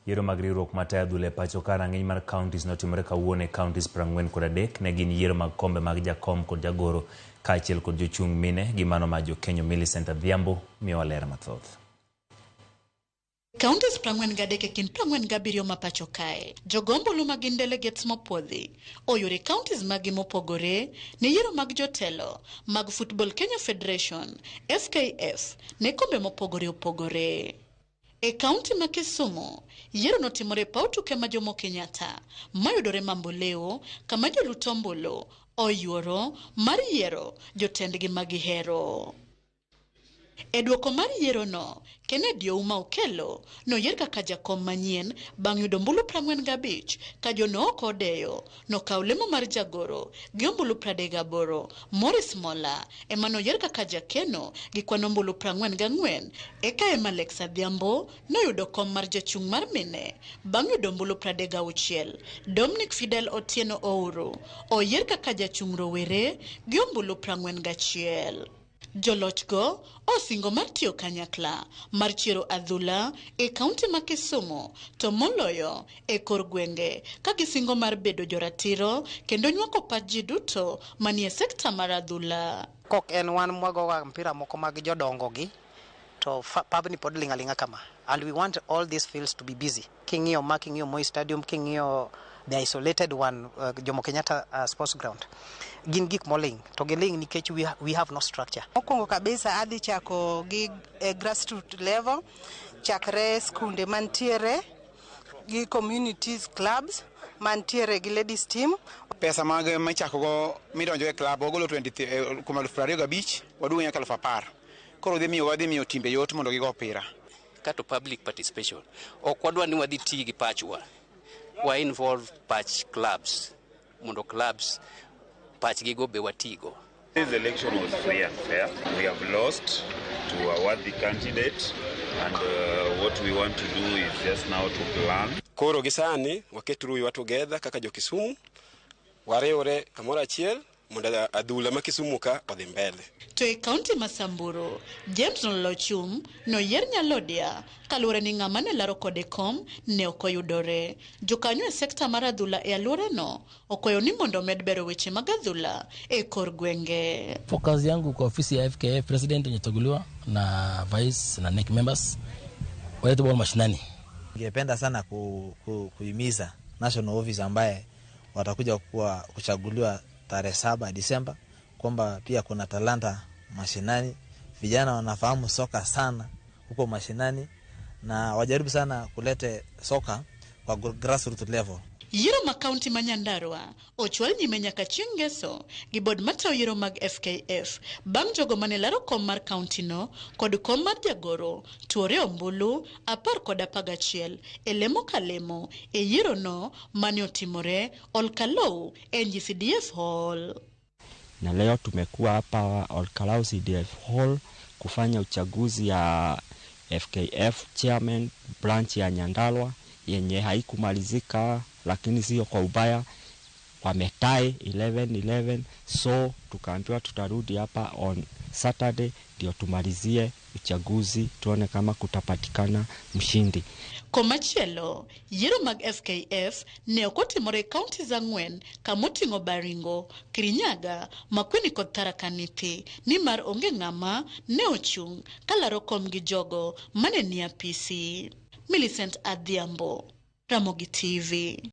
Yiero mag riwruok matayo adhula e pacho ka rang'iny mar counties notimore kawuono e counties 43. Ne gin yiero mag kombe mag jakom kod jagoro kaachiel kod jochung' mine gi mano mar jokenyo. Millicent Adhiambo miyowa ler mathoth. Counties 43 e kind 47 ma pacho kae, jogo ombulu ma gin delegates mopuodhi oyore counties maggi mopogore ne yiero mag jotelo mag Football Kenya Federation, FKF, ne kombe mopogore opogore. E kaunti ma Kisumu, yiero notimore e paw tuke ma Jomo Kenyatta mayudore Mamboleo, kama jolut ombulu oyuoro mar yiero jotendgi ma gihero. E duoko mar yierono, Kennedy Ouma Okello noyier kaka jakom manyien bang' yudo ombulu 45 ka John Ooko Odeyo nokawo lemo mar jagoro gi ombulu 38. Morris Mola ema noyier kaka jakeno gi kwan ombulu 44, eka ema Alex Adhiambo noyudo kom mar jachung' mar mine bang' yudo ombulu 36. Dominic Fidel Otieno Ouru oyier kaka jachung' rowere gi ombulu 41. Jolochgo osingo mar tiyo kanyakla mar chiero adhula e kaunti ma Kisumu to moloyo e kor gwenge, ka gisingo mar bedo joratiro kendo nywako pach ji duto manie sekta mar adhula. Kok en wan mwagoga mpira moko mag jodongo gi to pabni pod ling' aling'a kama, and we want all these fields to be busy. King'iyo ma, king'iyo Moi Stadium, king'iyo the isolated one, Jomo Kenyatta Sports Ground, gin gik moling' to giling' nikech we have no structure. Mokwongo kabisa adhi chako gi e grassroot level, chakre skunde mantiere gi communities clubs mantiere gi ladies team. Pesa mag michakogo midonjo e club wagolo 20 kuom 25,000 waduogo nyaka 10,000. Koro dhi miyo wadhi miyo timbe yot mondo gigo opira. Kato public participation, ok wadwa ni wadhi ti gi pachwa, wa involve pach clubs mondo clubs pachgigo be watigo. This election was free and fair. We have lost to a worthy candidate, and what we want to do is just now to plan. Koro gi sani waketuru wiwa together kaka jo Kisumu, wariwre kamoro achiel mondo adhula ma Kisumu ka odhi mbele. To e kaunti ma Samburu, James Nolochum noyier Nyalodia kaluwore ni ng'ama ne laro kode kom ne ok oyudore. Jokanyo e sekta mar adhula e alworano okwayo ni mondo omed bero weche mag adhula e kor gwenge. Focus yangu kwa ofisi ya FKF, president amechaguliwa na vice na NEC members, walete ball mashinani. Ningependa sana kuhimiza national office ambaye watakuja kuwa kuchaguliwa tarehe 7 Disemba kwamba pia kuna talanta mashinani, vijana wanafahamu soka sana huko mashinani na wajaribu sana kulete soka kwa grassroots level. Yiero ma kaunti ma Nyandarua ochwal nyime nyaka chieng' Ngeso gi bod matayo yiero mag FKF bang' jogo mane laro kom mar kaunti no kod kom mar jagoro tuore ombulu 10 kod 11 e lemo ka lemo e yiero no mane otimore Olkalou NGCDF Hall. Na leo tumekuwa hapa Olkalou CDF Hall kufanya uchaguzi ya FKF chairman branch ya Nyandarua yenye haikumalizika, lakini sio kwa ubaya, wametie 11-11, so tukaambiwa tutarudi hapa on Saturday ndio tumalizie uchaguzi, tuone kama kutapatikana mshindi. Komachielo, yiero mag FKF ne ok otimore e counties 4 kamoting'o Baringo, Kirinyaga, Makueni kod Tharaka Nithi nimar onge ng'ama ne ochung' kalaro kom gi jogo mane nie apisi. Millicent Adhiambo, Ramogi TV.